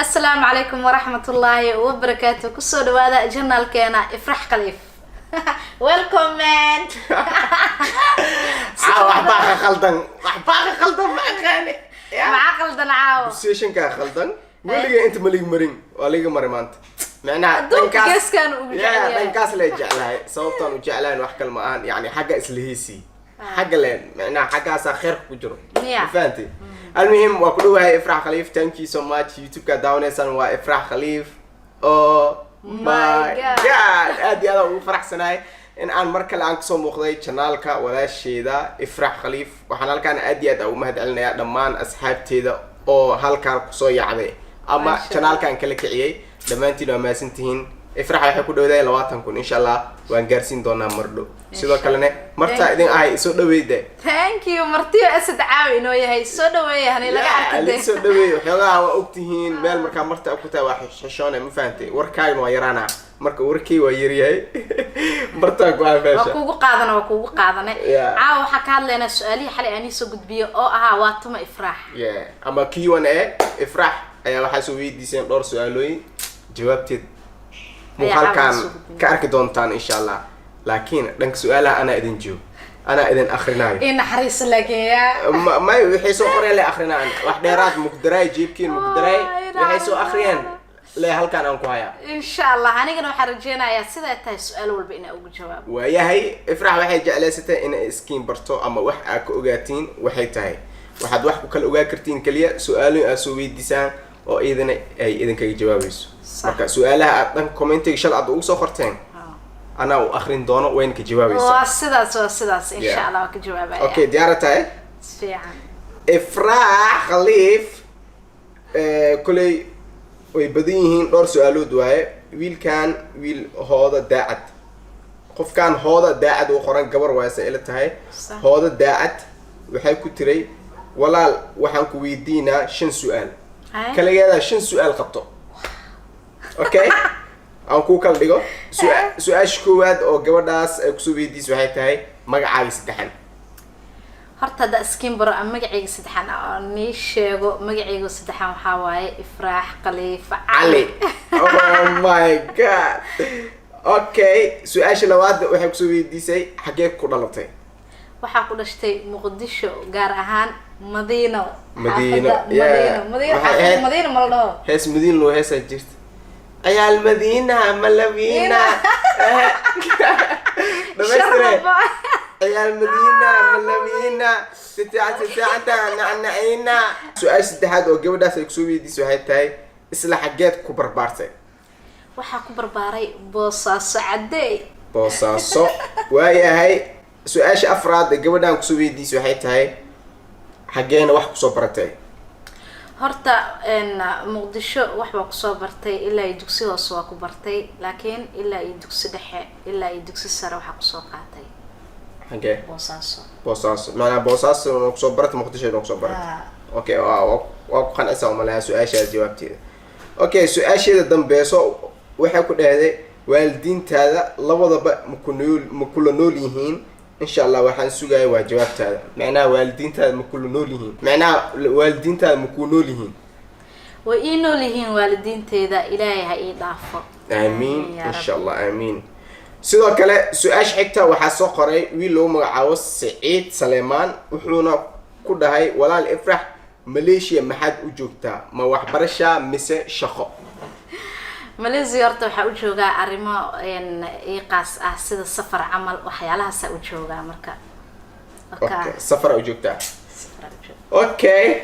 Asalaamu calaykum waraxmatullaahi wabarakaatu. Kusoo dhawaada channelkeena Ifrax Khaliif. Welcome, man. Caawa waxbaa ka khaldan, waxbaa ka khaldan, ma aqaane. Maxaa qaldan caawa? Positionkaa khaldan. Weliga inta ma liga marin, waa liga maray maanta macnaha. Adduunka geeskaan ugu jecel yahay. Dhankaas lee jeclahay. Sababtaan u jeclahayn wax kale ma ahan, yani xagga isla heesii, xagga leen macnaha, xaggaasaa kheerka ku jiro. Ma fahantay? Almuhim, waa ku dhowahay Ifrax Khaliif. Thank you so much. YouTube-ka daawanaysaan waa Ifrax Khaliif. Oh my my God. God, aad iyo aad aan ugu faraxsanahay in aan mar kale aan kasoo muuqday channelka walaasheeda Ifrax Khaliif. Waxaan halkaan aad iyo aad ugu mahad celinayaa dhammaan asxaabteeda oo halkaan kusoo yaacday ama Masha. channelkaan kala kiciyey. Dhammaantiin waa mahadsantihiin. Ifrax waxay ku dhowdahay 20,000. Insha Allah waan gaarsiin doonaa mardhow. Sidoo kalene martaa idin ahay, isoo dhaweyde. Thank you. Martiyo Asad caawi inoo yahay, soo dhaweeya hani laga arkade. Soo dhaweey. Waxyoogaha waa ogtihiin, meel markaa marta ku tahay waa xishoone, ma fahantay? Warkaagna waa yaraana, marka warkay waa yaryahay, martaa ku ah waa meesha. Kuugu qaadana, waa kuugu qaadane. Caawa waxaa ka hadlaynaa su-aalihii xalay aan iisoo gudbiyo oo ahaa "Waa tuma Ifraax?" Yeah, ama Q&A. Ifrax ayaa waxaa soo weydiiseen dhowr su-aalooyin, jawaabteed muuqaalkan caawa soo gudbin. ka arki doontaan insha Allah. Laakiin dhanka su-aalaha anaa idin joogo, anaa idin akrinaayo. Ii naxariiso laakiin yaa. May, waxay soo qoreen le akrinaan, wax dheeraad mugdaraay, jeebkiin mugdaraay. Ay, waxay soo akhriyeen le halkaan aan ku hayaa. Insha Allah anigana waxaan rajeynayaa siday tahay su-aal walba inaa ugu jawaabo. Waayahay, Ifrax waxay jeclaysatay inay iskiin barto ama wax aad ka ogaatiin. Waxay tahay waxaad wax ku kala ogaa kartiin keliya su-aalooyin aad soo weydiisaan oo iyadana ay idinkaga jawaabayso. Marka su-aalaha aad dhanka commentiga shal aad ugu soo qorteen anaa u akrin doono, wayna ka jawaabaysaa. Waa sidaas, waa sidaas, insha Allah waa ka jawaabaya. Okay, diyaara tahay? Fiican. Ifraax Khaliif, koley way badan yihiin, dhowr su-aalood waaye. Wiilkan, wiil Hooda Daacad, qofkan Hooda Daacad uu qoran, gabar waaye say ila tahay. Hooda Daacad waxay ku tiray: "Walaal, waxaan ku weydiinaa shan su-aal." Kaligeedaa shan su-aal qabto. Okay, aan kuu kala dhigo. Su-aasha koowaad oo gabadhaas ay kusoo weydiisay waxay tahay: "Magacaaga saddexan." Horta hadda iskiin baro ama magacayga saddexan oo nii sheego, magacayga saddexan waxaa waaye Ifraax Khaliif. Cali. Oh my God. Okay, su-aasha labaad waxay kusoo weydiisay: "Xaggee ku dhalatay?" Waxaa ku dhashtay Muqdisho, gaar ahaan Madiino. Madiino, Xaafadda yeah. Madiino, Madiino. Waxay Xaafadda Madiino ma la dhaho? Hees Madiin loo heesaa jirta, "Ciyaal Madiina Malawiina", dhamaystire. Sharma. "Ciyaal Madiina Malawiina, sitiica nacnaciina." Su-aasha saddexaad oo gabadhaas ay kusoo weydiisay waxay tahay: "Isla xaggeed ku barbaartay?" Waxaa ku barbaaray Boosaaso Cadey. Boosaaso, waayahay. Su-aasha afraad ee gabadhaan kusoo weydiisay waxay tahay: "Xaggeena wax kusoo baratay?" Horta Muqdisho wax baa kusoo bartay, ilaa iyo dugsi hoose waa ku bartay, laakiin ilaa iyo dugsi dhexe, ilaa iyo dugsi sare waxaa kusoo qaatay Xaggee? Boosaaso. Boosaaso, macnaa Boosaaso na kusoo baratay, Muqdisho na kusoo baratay. Okay, waa ku qancisa umalaha su-aashaas jawaabteeda. Okay, su-aasheeda dambeeso waxay ku dhahday: "Waalidiintaada labadaba maku nool, ma kula nool yihiin?" Insha Allah waxaan sugaya waa jawaabtaada. Macnaha waalidiintaada ma kula nool yihiin, macnaha waalidiintaada ma kuu nool yihiin? Way ii nool yihiin waalidiinteyda, Ilaahay ha ii dhaafo. Aamiin. Yaa Insha Rabbi. Allah, aamiin. Sidoo kale su-aasha xigta waxaa soo qoray wiil lagu magacaabo Saciid Saleemaan, wuxuuna ku dhahay: "Walaal Ifrax, Malaysia maxaad u joogtaa? Ma waxbarasha mise shaqo?" Malaysia horta waxaa u joogaa arrimo ii qaas ah, sida safar camal, waxyaalahaasa u joogaa marka. Okay, safar u joogtaa. Safar u joogaa. Okay,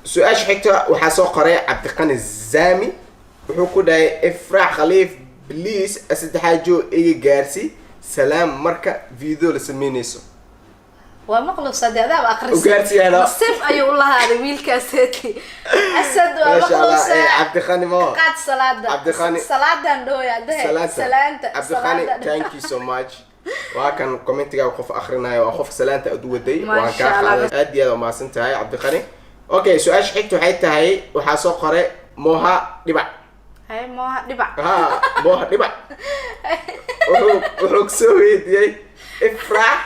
su-aasha xigta waxaa soo qoray Cabdiqani Zami, wuxuu ku dhahay: "Ifrax Khaliif, please saddexaajo iga gaarsi salaam marka video la sameynayso." Waa maqluusa dee, adaaba aqrisay. Ugaarsiyaano. Nasiib ayuu u lahaaday wiilkaaseeti Asad, waa Maasha Allah. maqluusa. Cabdiqani mo Qaad salaada. Cabdiqani. Salaadan dhooya dehe. Salaanta. Salaanta. Cabdiqani. Salaada. Thank you so much. Waa kan commentigaa qof akrinaayo, waa qof salaanta aad u waday. Waan Maasha kaa Allah. qaaday, aad iyo aad umahadsan tahay, Cabdiqani. Okay, su-aasha xigta waxay tahay, waxaa soo qoray Moha Dhibac. Hay, Mooha Dhibac. Ha, Moha Dhibac wuxuu kusoo weydiiyey: "Ifraax,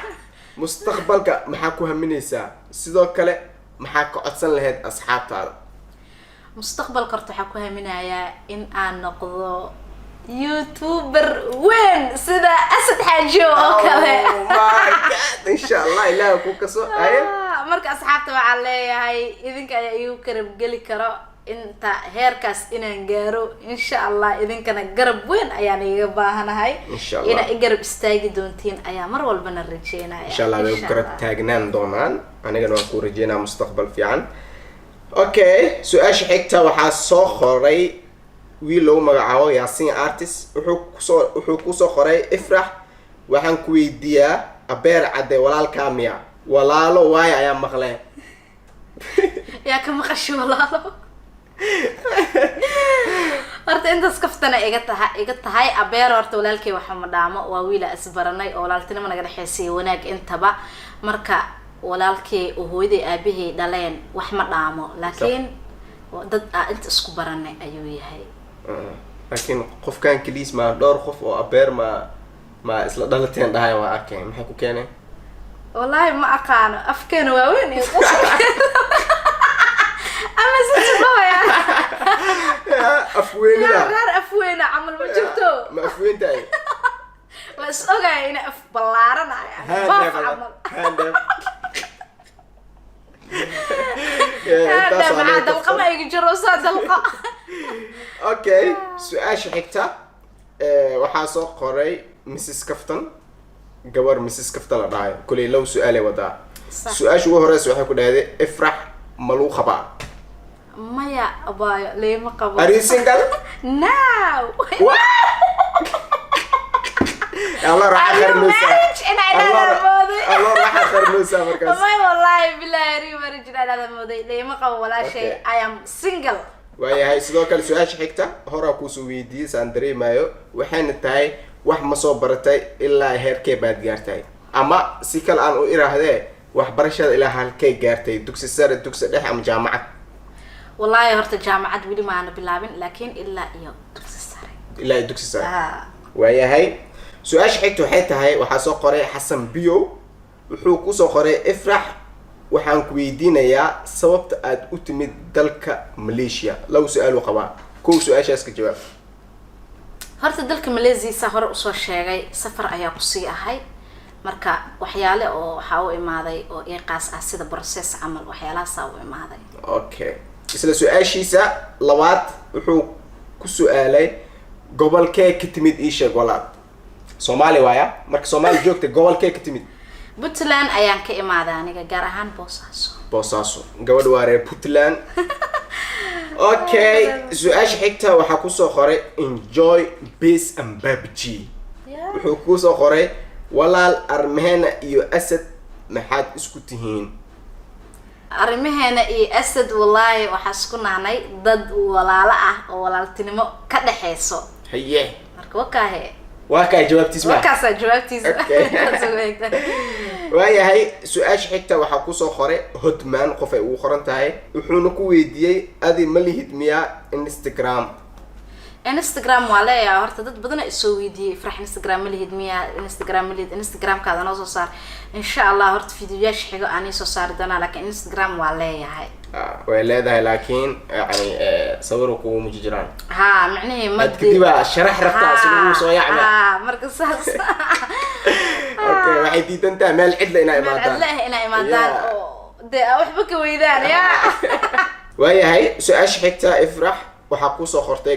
mustaqbalka maxaa ku haminaysaa? Sidoo kale maxaa ka codsan lahayd asxaabtaada?" Mustaqbalka horta waxaa ku haminayaa in aan noqdo YouTuber weyn sida Asad Xaajiyo oo kale. Oh my God, insha Allah Ilaah ku kaso. Aye. Ah, marka asxaabta waxaan leeyahay, idinka ayaa igu garab geli karo inta heerkaas inaan gaaro, insha Allah. Idinkana garab weyn ayaan igaga baahanahay. Insha Allah. Inaa i garab istaagi doontiin ayaa mar walbana rajeynaya. Insha Allah way ku garab taagnaan doonaan. Anigana waan ku rajeynaa mustaqbal fiican. Okay, su-aasha xigta waxaa soo qoray wiil lagu magacaabo Yaasiin Artist. Wuxuu kusoo qoray: "Ifrax, waxaan ku weydiiyaa, Abeer Cadde walaalkaa miya? Walaalo waayo ayaa maqleen." Yaa ka maqashay walaalo? Horta intaas kaftana iga tahay. Abeer horta walaalkay waxa ma dhaamo, waa wiila isbaranay oo walaaltinimo naga dhexaysay, wanaag intaba. Marka walaalkay oo hooyaday aabahay dhaleen wax ma dhaamo, laakiin dad aa inta isku baranay ayuu yahay. Laakiin qofkan keliis ma dhowr qof oo Abeer ma isla dhalateen dhahay waa arkeen. Maxay ku keeneen? Wallaahi ma aqaano, afkeena waaweyn iyo ama sisibahaya. Afweynida. Reer afweyna camal ma jirto. Ma afweyntahay? Waa is ogaya ina af ballaaranaya baaf camal. Handef. Hada maxaa dalqa ma iga jiro saa dalqa. Okay, su-aasha xigta waxaa soo qoray Mrs Kaftan, gabar Mrs Kaftan la dhahayo. Kuley laba su-aalay wadaa. Su-aasha ugu horeysa waxay ku dhahday: "Ifrax, ma lagu qabaa?" Maya abaayo, leema qabo. Are you single? No. What? Allah raaxa. Are you Kharnuusa. married? Inay dhahdaa mooday. Allah raaxa, kharnuusa markaas. May, wallahi billahi, are you married inay dhahdaa mooday. Leema qabo walaashay. Okay. I am single. Waayahay, sidoo kale su-aasha xigta horaa kuusoo weydiiyey saan dareemayo, waxayna tahay: wax ma soo baratay? Ilaa heerkee baad gaartay? Ama si kale aan u iraahdee, waxbarashada ilaa halkee gaartay? Dugsi sare, dugsi dhexe ama jaamacad? Wallahi horta jaamacad weli maana bilaabin, laakiin ilaa iyo dugsi sare. Ilaa iyo dugsi sare. Ah. Waayahay, su-aasha xigta waxay tahay, waxaa soo qoray Xasan Biyow. Wuxuu kusoo qoray: "Ifrax, waxaan ku weydiinayaa sababta aad u timid dalka Malaysia." Laba su-aal uu qabaa. Kow, su-aashaas ka jawaab. Horta dalka Malaysia, saa hore usoo sheegay, safar ayaa kusii ahay. Marka waxyaale oo waxaa u imaaday oo ii qaas ah, sida process camal, waxyaalahaasaa u imaaday. Okay, isla su-aashiisa labaad wuxuu ku su-aalay: "Gobolkee ka timid? Ii sheeg walaal." Soomaali waaya, marka Soomaali joogta, gobolkee ka timid? Puntland ayaan ka imaaday aniga, gaar ahaan Boosaaso. Boosaaso, gabadha waa reer Puntland. Okay, su-aasha xigta waxaa kusoo qoray Enjoy Base and Babg. Wuxuu kusoo qoray: "Walaal, Armehena iyo Asad maxaad isku tihiin?" Arrimaheena iyo Asad, wallaahi waxaa isku nahnay dad walaalo ah oo walaaltinimo ka dhexeyso. Haye. Marka wakaahe. Waa kaa jawaabtiis ma? Wakaasaa jawaabtiisa. Okay. Taas ugu eegta. Waayahay, su-aasha xigta waxaa kusoo qoray Hotman, qof ay ugu qoran tahay. Wuxuuna ku weydiiyey: "Adi ma lihid miyaa Instagram?" Instagram waa leeyahay. Horta dad badan aa isoo weydiiyey: "Ifrax, Instagram ma lihid miya? Instagram ma lihid? Instagramkaada noo soo saar." Insha Allah horta videoyaasha xigo aan soo saari doonaa, laakiin Instagram waa leeyahay. Ah, way leedahay, laakiin yani sawir kugu muji jiraan. Ha, micnihii ma Aad kadibaa sharax rabtaa si lagu soo yacma. Ha, marka saas. Okay, waxay diidan tahay meel cidla inaa meel imaadaan. cidla ah inaa imaadaan oo dee aa waxba ka weydaan ya. Waayahay, su-aasha xigta, Ifrax, waxaa kusoo qortay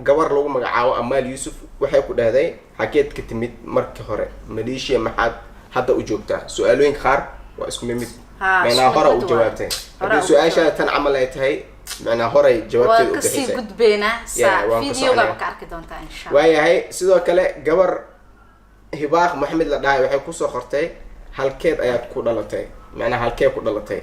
gabar lagu magacaabo Amaal Yuusuf. Waxay ku dhahday: "Xageed ka timid markii hore Malaysia? Maxaad hadda u joogtaa?" Su-aalooyinka qaar waa isku mid. Ha, macnaa isku hore mid u waay. jawaabtay. Hore Haddii u su-aashaada tan camal ay tahay, macnaa horay waa jawaabteeda u kasii bixisay. gudbeynaa Yeah, saa waan ku videogaaba soconaa. ka arki doontaa insha Allah. Waayahay, sidoo kale gabar Hibaaq Maxamed la dhahay waxay kusoo qortay: "Halkeed ayaad ku dhalatay? Macnaa halkee ku dhalatay?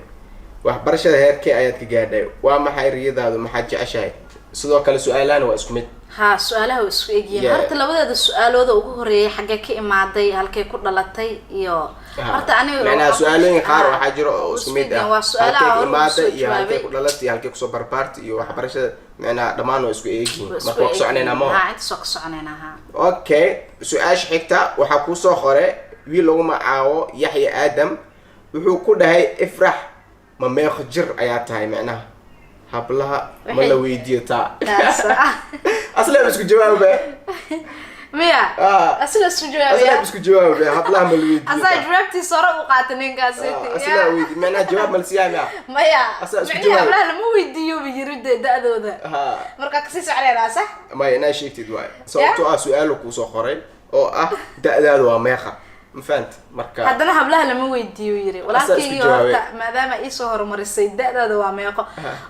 Waxbarashada heerkee ayaad ka gaadhay? Waa maxay riyadaadu? Maxaad jeceshahay?" Sidoo kale su-aalahana waa isku mid. Ha, su-aalaha waa isku egyihiin. Horta labadeeda su-aalooda ugu horeeyay, xaggee ka imaaday, halkee ku dhalatay iyo horta aniga macnaha su-aalooyin qaar waxaa jira oo isku mid ah. Waa su-aalaha halkee hore ugu imaada soo iyo halkee jawaabay. ku dhalatay iyo halkee kusoo barbaartay iyo waxbarashada, macnaha dhammaan waa isku egyihiin. Waa isku Marka waa ku soconaynaa ma? Ha, intaas waa ka soconaynaa, ha. Okay, su-aasha xigta waxaa kusoo qoray wiil lagu magacaabo Yaxya Aadam. Wuxuu ku dhahay: "Ifrax, ma meeqo jir ayaa tahay?" Macnaha Hablaha ma la weydiiyo taa? Taas. Asla isku jawaaba. Miya? Ah. Asla isku Asla jawaabaya. Isku jawaaba, hablaha ma la weydiiyo Asaa taa? Jawaabtiisa hore u qaata ninkaasi. Ah, asla weydi macnaha jawaab ma la siiyaa miya? Maya. Asaa isku Micnihi jawaab. Hablaha lama weydiiyo ba yiri dee da-dooda. Ha. Markaa kasii socneynaa, sax? Maya, inaa sheegtid waaye, sababtoo ah su-aalo kuusoo qoray oo ah da-daadu waa meeqa, ma fahant? Marka Haddana hablaha lama weydiiyo yiri. Asaa isku Walaalkaygii jawaabay. horta maadaama iisoo horumarisay da-daada waa meeqo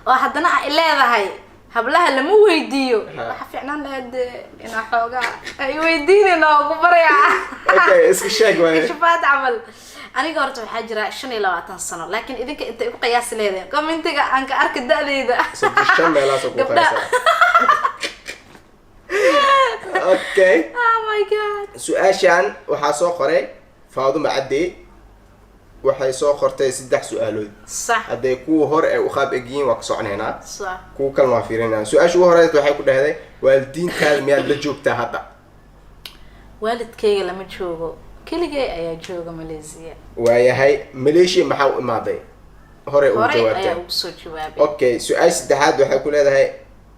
oo haddana ay leedahay hablaha lama weydiiyo, waxa fiicnaan lahayd dee inaa xoogaa ay weydiinin oo ku baryaa. Okay, iska sheeg waaye. Shufaad camal. Aniga horta waxaa jira 25 sano, laakiin idinka intay ku qiyaasi leedeen commentiga aan ka arka da-deyda. 35 meelahaasoo ku Gabdha. qeybsan. Okay. Oh my God. Su-aashan waxaa soo qoray Faaduma Cadde. Waxay soo qortay saddex su-aalood. Hadday kuwa hore ay u qaab egyihiin, waa ka soconaynaa. Kuwa kalena waa fiirinayna. Su-aasha ugu horeysa waxay ku dhahday: waalidiintaada miyaad la joogtaa hadda? Waalidkayga lama joogo, keligay ayaa jooga Malaysia. Waayahay, Malaysia maxaa u imaaday? Horey ugu Horey jawaabtay. Ayaa ugu soo jawaabay. Okay, su-aasha saddexaad waxay ku leedahay: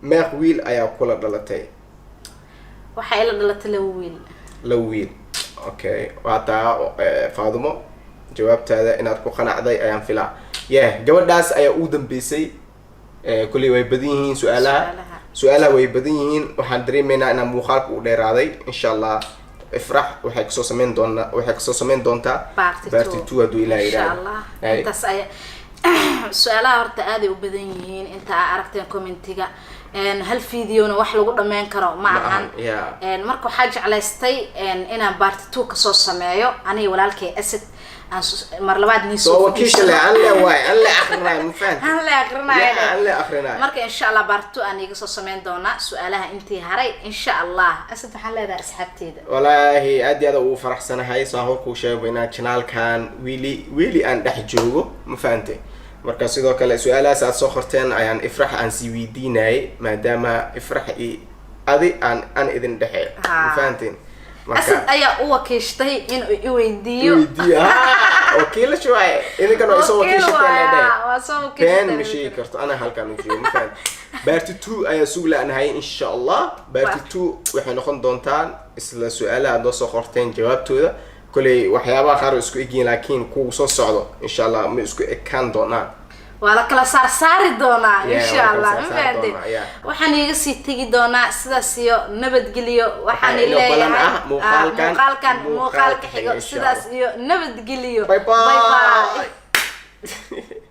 meeq wiil ayaa kula dhalatay? Waxaa ila dhalatay laba wiil. Laba wiil, okay. Waa taa Faadumo, jawaabtaada inaad ku qanacday ayaan filaa. Yeah, gabadhaas ayaa ugu dambeysay. Kolley way badan yihiin su-aalaha. Su-aalaha. Su-aalaha way badan yihiin. Waxaan dareemaynaa inaan muuqaalka u dheeraaday. Insha Allah Ifrax waxay kasoo sameyn doontaa Part part two. two, hadduu Ilaah Insha yidhaahdo. Allah. Hay. Intaas ayaa su-aalaha horta aaday u badan yihiin inta aa aragteen commentiga. Hal videona wax lagu dhameyn karo ma Ma ahan. ahan, yeah. Marka waxaa jeclaystay inaan part two kasoo sameeyo aniga walaalkay Asad aan mar labaad nii soo wakiisha le an le waay an le akrinaayo, ma fahanti? Aan le aqrinayo. Yeah, an le akrinaayo. Marka insha Allah part two aan iiga soo sameyn doonaa su-aalaha intii haray, insha Allah. Asad, waxaan leedahay asxaabteeda? Walaahi aad iyo aad ugu faraxsanahay, saa hor kuu sheego inaan channelkan wili wili aan dhex joogo, ma fahantay? Marka sidoo kale su-aalahaas aad soo qorteen ayaan Ifrax aan sii weydiinayay, maadaama Ifrax iyo adi aan idin dhexeeyo, ma fahanteen? Asad ayaa u wakiishtay inuu i weydiiyo. Weydiiyo, ha, wakiilasha waaye. Idinkan waa isoo Wakiil wakiishateen. waaya, Dheh waa soo been wakiishateen. Ma sheegi karto, anaa halkaan u joogo, ma fahanti? Part two ayaa sug la-nahay. Insha Allah part two waxay noqon doontaan isla su-aalaha aad noo soo qorteen jawaabtooda. Koley waxyaabaha qaar oo isku egyihiin, laakiin kuwa soo socdo insha Allah ma isku ekaan doonaan. Waa la kala saarsaari doonaa. Yeah, insha waa la kala Allah, ma saarsaari fahanteen? doonaa, yeah. Waxaan iiga sii tegi doonaa sidaas iyo nabadgelyo. Waxaan Waxaa inoo balan leeyahay ah muuqaalkan, muuqaalkan muuqaalka muuqaalka xiga, xigo. insha Sidaas Allah. iyo nabadgelyo. Bye bye. Bye bye.